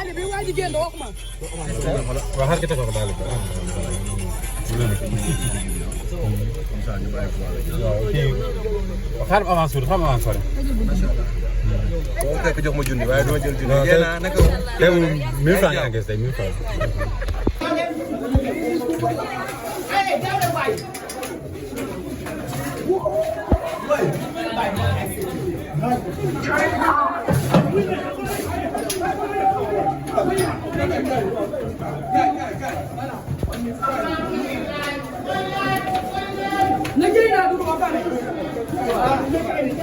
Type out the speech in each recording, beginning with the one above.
Ali bi waa ji génn wax ma. waaw xar gi teg ko daal. waaw kii xaaral avance suul xam avance pare. boo fekk jox ma junni waaye dama jël junni. yéen a naka. tey moom 1000 francs nga encaissé tey 1000 francs.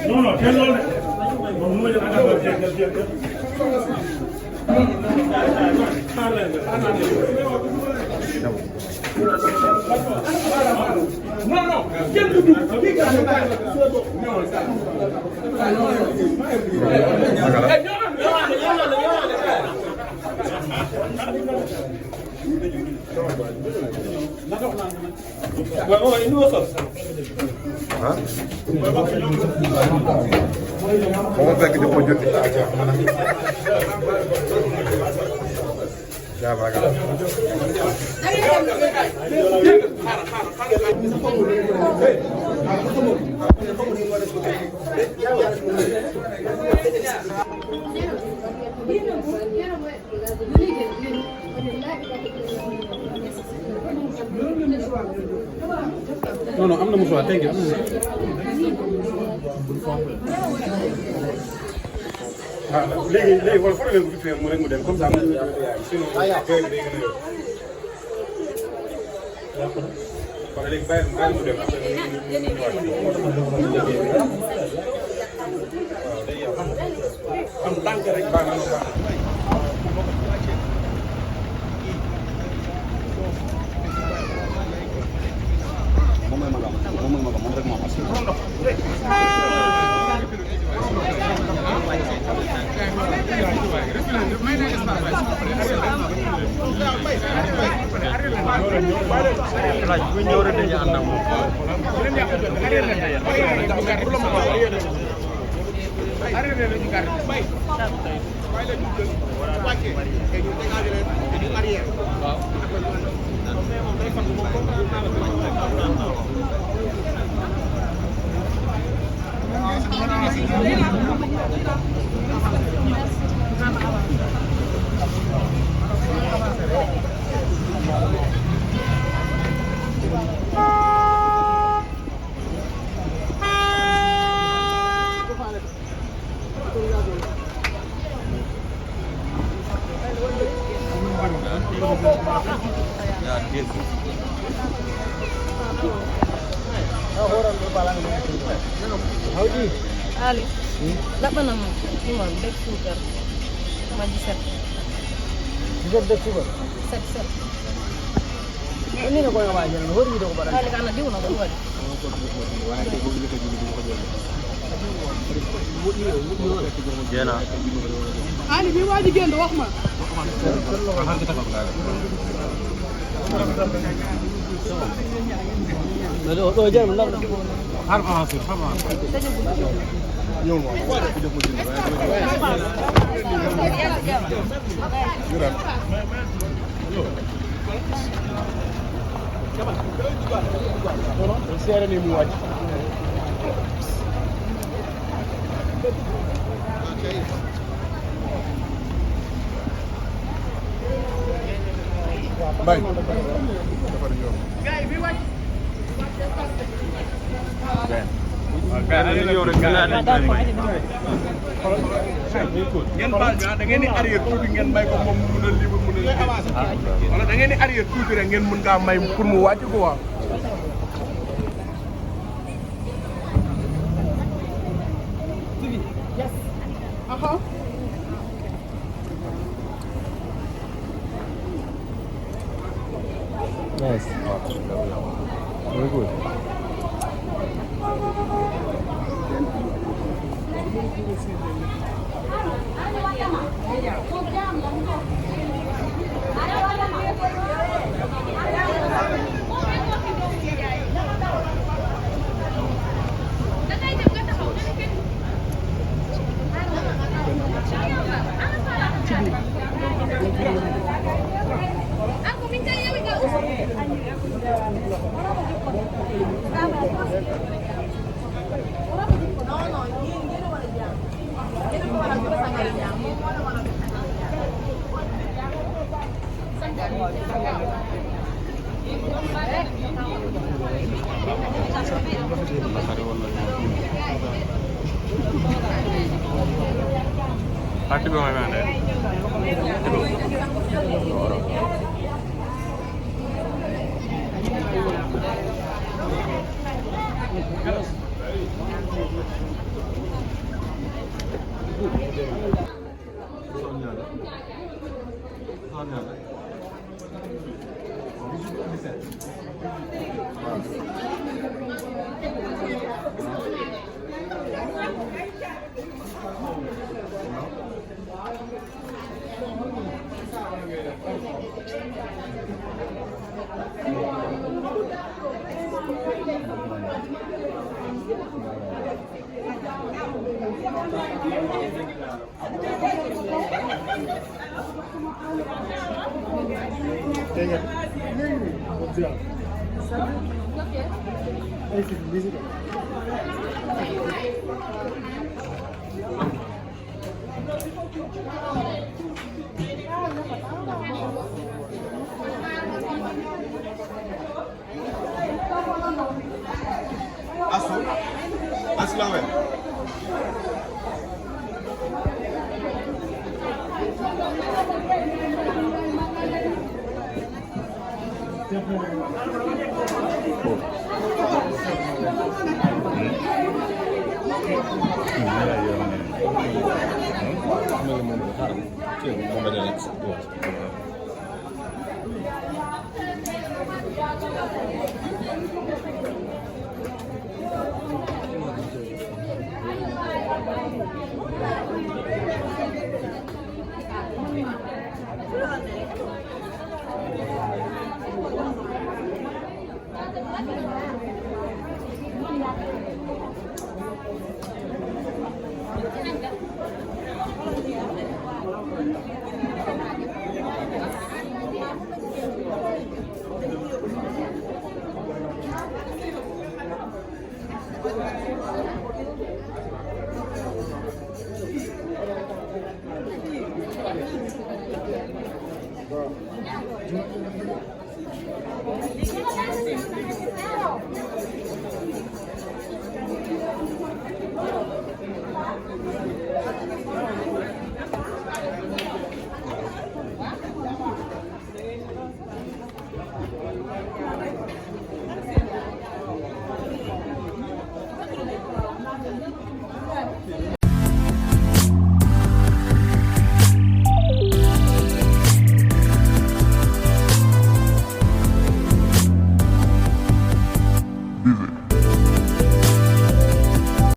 Non, non, quel nom? Non, moi je non, non, quel boo fekk jox ma junni. non non am na musuwaar tey am na. ah léegi wala foo demee bu mu rek mu dem comme ça sinon day gën a yóbbu. wala léegi bàyyi mu dem après am tànk rek baax na baax na. Ali, dapat nama cuma black sugar, maju set. Sugar black sugar. Set. Ini nak kau yang apa? Jangan hori itu kepada. Ali karena dia nak buat. Jena. Ali bi waa ji génn wax ma. xar gi teg ko daal. Doo jar ndam. xar avance suul xam avance. ñëw ma boo fekk jox ma junni waaye dama jël. Seere ni mu wàcc. Mbaye defar ñoom. ngeen baal ñu da ngeen di arrière tuuti ngeen may ko moom mu mën a libre mën a wala da ngeen di arrière tuuti rek ngeen mën kaa may pour mu wàcc quoi. Nice. Very good. Parti bi mooy maanaam. Aslawe.